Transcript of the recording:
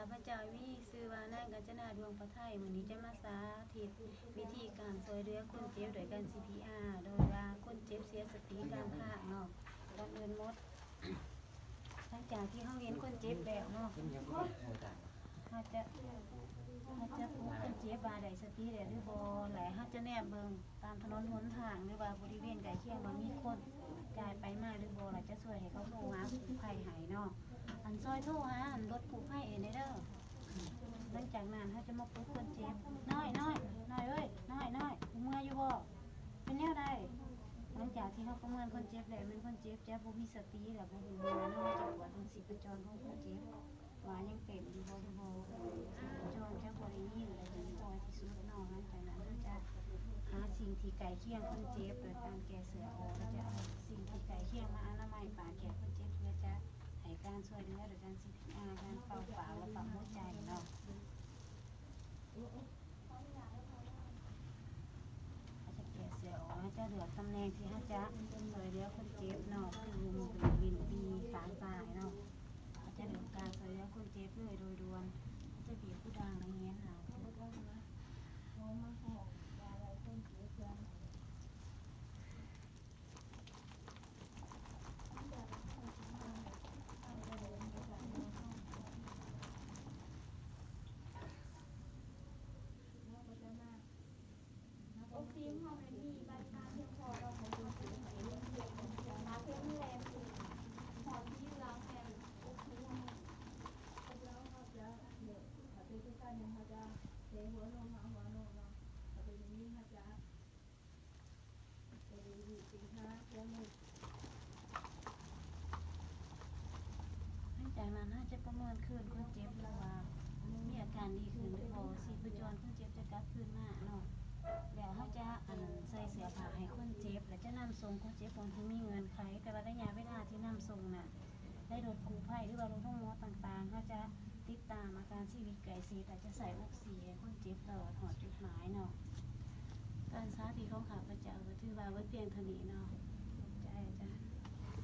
ຂ້າພະເຈົ້າມີຊື່ວ່ານາງການຈະນາ ດວງປະໄທ, ມື້ນີ້ຈະມາສາທິດວິທີການຊ່ວຍເຫຼືອຄົນເຈັບໂດຍການ ຊີພີອາ ໂດຍວ່າຄົນເຈັບເສຍສະຕິກາງທາງເນາະ ກ່ອນອື່ນໝົດ ຫຼັງຈາກທີ່ເຮົາເຫັນຄົນເຈັບແລ້ວເນາະ ເຮົາຈະ ເຮົາຈະປຸກຄົນເຈັບວ່າໄດ້ສະຕິແລ້ວຫຼືບໍ່ ແລະເຮົາຈະແນມເບິ່ງຕາມຖະໜົນຫົນທາງ ຫຼືວ່າບໍລິເວນໃກ້ຄຽງວ່າມີຄົນຈາຍໄປມາຫຼືບໍ່ ແລະຈະຊ່ວຍໃຫ້ເຂົາໂທຫາກູ້ໄພໃຫ້ເນາະ. ອັນ ຊ່ອຍໂທຫາ ອັນ ລົດກູ້ໄພໃຫ້ແດ່ເດີ. ຫຼັງຈາກນັ້ນເຮົາຈະມາປຸກຄົນເຈັບ. ນ້ອຍ ນ້ອຍ ນ້ອຍເອີຍ ນ້ອຍ ນ້ອຍ ເມື່ອຍຢູ່ບໍ່? ເປັນແນວໃດ? ຫຼັງຈາກທີ່ເຮົາປະເມີນຄົນເຈັບແລ້ວ ແມ່ນຄົນເຈັບຈະບໍ່ມີສະຕິ ແລະບໍ່ຮູ້ເມື່ອເນາະ ເຮົາຈະກວດເບິ່ງຊີບພະຈອນຂອງຄົນເຈັບວ່າຍັງເຕັ້ນຢູ່ບໍ່ ຫຼືບໍ່ ຊີບພະຈອນຈະບໍ່ໄດ້ຍິນ ແລະຈະປ່ອຍທີ່ສຸດເນາະ. ຫຼັງຈາກນັ້ນເຮົາຈະຫາສິ່ງທີ່ໃກ້ຄຽງຄົນເຈັບໂດຍການແກະເສື້ອອອກ ແລະຈະເອົາສິ່ງທີ່ໃກ້ຄຽງມາອະນາໄມປາກແກ້ວຄົນເຈັບ ເພື່ອຈະໃຫ້ການຊ່ວຍເຫຼືອໂດຍການ ຊີພີອາ ການເປົ່າປາກ ແລະປ້ຳຫົວໃຈເນາະ. ເຮົາຈະແກະເສື້ອອອກ ເຮົາຈະເລືອກຕຳແໜ່ງທີ່ເຮົາຈະຊ່ວຍເຫຼືອຄົນເຈັບເນາະ ຄືໜຶ່ງ ບີບຕີນຂາຊ້າຍເນາະ. ເຮົາຈະເລີ່ມການຊ່ວຍເຫຼືອຄົນເຈັບເລີຍໂດຍດ່ວນ ເຮົາຈະບີບຜູ້ດັງໃຫ້ແໜ້ນເອົາ. ຫຼັງຈາກນັ້ນເຮົາຈະປະເມີນຄືນຄົນເຈັບ ເບິ່ງວ່າມີອາການດີຂຶ້ນຫຼືບໍ່ ຊີບພະຈອນຄົນເຈັບຈະກັບຄືນມາເນາະ. ແລ້ວເຮົາຈະ ອັນ ໃສ່ເສື້ອຜ້າໃຫ້ຄົນເຈັບ ແລ້ວຈະນຳສົ່ງຄົນເຈັບບ່ອນທີ່ມີເງື່ອນໄຂ ແຕ່ວ່າໄລຍະເວລາທີ່ນຳສົ່ງນັ້ນ ໃນລົດກູ້ໄພ ຫຼືວ່າລົດໂຮງໝໍຕ່າງໆ ເຮົາຈະຕິດຕາມອາການຊີວິດໃກ້ຊິດ ແລະຈະໃສ່ອົກຊີໃຫ້ຄົນເຈັບຕະຫຼອດຮອດຈຸດໝາຍເນາະ. ການສາທິດຂອງຂ້າພະເຈົ້າກໍຖືວ່າເບິດພຽງເທົ່ານີ້ເນາະ. ຂອບໃຈອາຈານ.